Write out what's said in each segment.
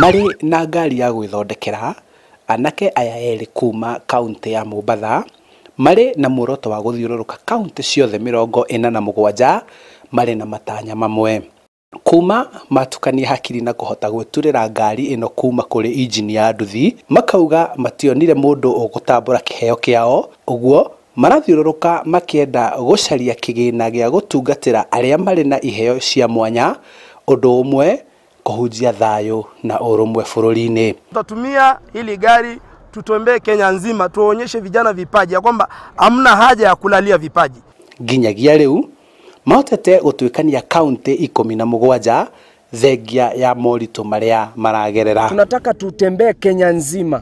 Marĩ na ngari ya gwĩthondekera, anake aya erĩ kuma kaũntĩ ya Mombatha marĩ na muoroto wa gũthiũrũrũka kaũntĩ ciothe 47 marĩ na matanya mamwe. Kuma matukania hakiri na kũhota gwĩturĩra ngari ĩno kuma kũrĩ injini ya nduthi, makauga mationire mũndũ ũgũtambũra kĩheo kĩao, ũguo marathiũrũrũka makĩenda gũcaria kĩgĩna gĩa gũtungatĩra arĩa marĩ na iheo cia mwanya, ũndũ ũmwe kũhunjia thayũ na ũrũmwe bũrũri-inĩ. Tutatumia hili gari tutembee Kenya nzima, tuonyeshe vijana vipaji ya kwamba hamna haja ya kulalia vipaji. Nginyagia rĩu mahotete gũtuĩkania kaũntĩ 17 thengia ya moritũ marĩa maragerera. Tunataka tutembee Kenya nzima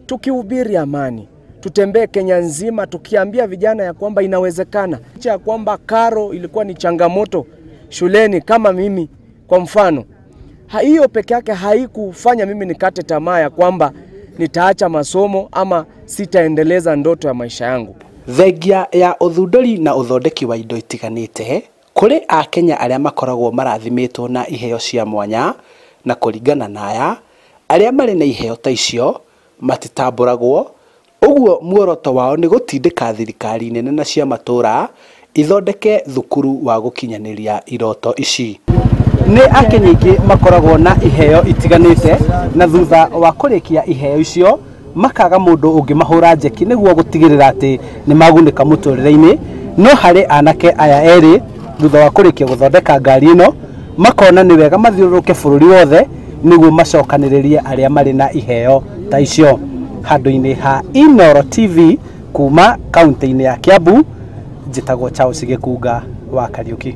tukihubiri amani, tutembee Kenya nzima tukiambia vijana ya kwamba inawezekana. Licha ya kwamba karo ilikuwa ni changamoto shuleni, kama mimi kwa mfano, hiyo peke yake haikufanya mimi nikate tamaa ya kwamba nitaacha masomo ama sitaendeleza ndoto ya maisha yangu. Thengia ya ũthundũri na ũthondeki wa indo itiganĩte kũrĩ akenya arĩa makoragwo marathimĩtwo na iheo cia mwanya, na kũringana na aya arĩa marĩ na iheo ta icio matitambũragwo, ũguo muoroto wao nĩ gũtindĩka thirikari nene na cia matũũra ithondeke thukuru wa gũkinyanĩria iroto ici. Nĩ akenya aingĩ makoragwo na iheo itiganĩte, na thutha wa kũrĩkia iheo icio makaga mũndũ ũngĩmahũra njeki nĩguo gũtigĩrĩra atĩ nĩ magunĩka mũtũrĩre-inĩ. No harĩ anake aya erĩ, thutha wa kũrĩkia gũthondeka ngari ĩno, makona nĩ wega mathiũrũrũke bũrũri wothe nĩguo macokanĩrĩrie arĩa marĩ na iheo ta icio. Handũ-inĩ ha Inooro TV kuma kaũntĩ-inĩ ya Kiambu, njĩtagwo Charles Gĩkunga wa Kariũki.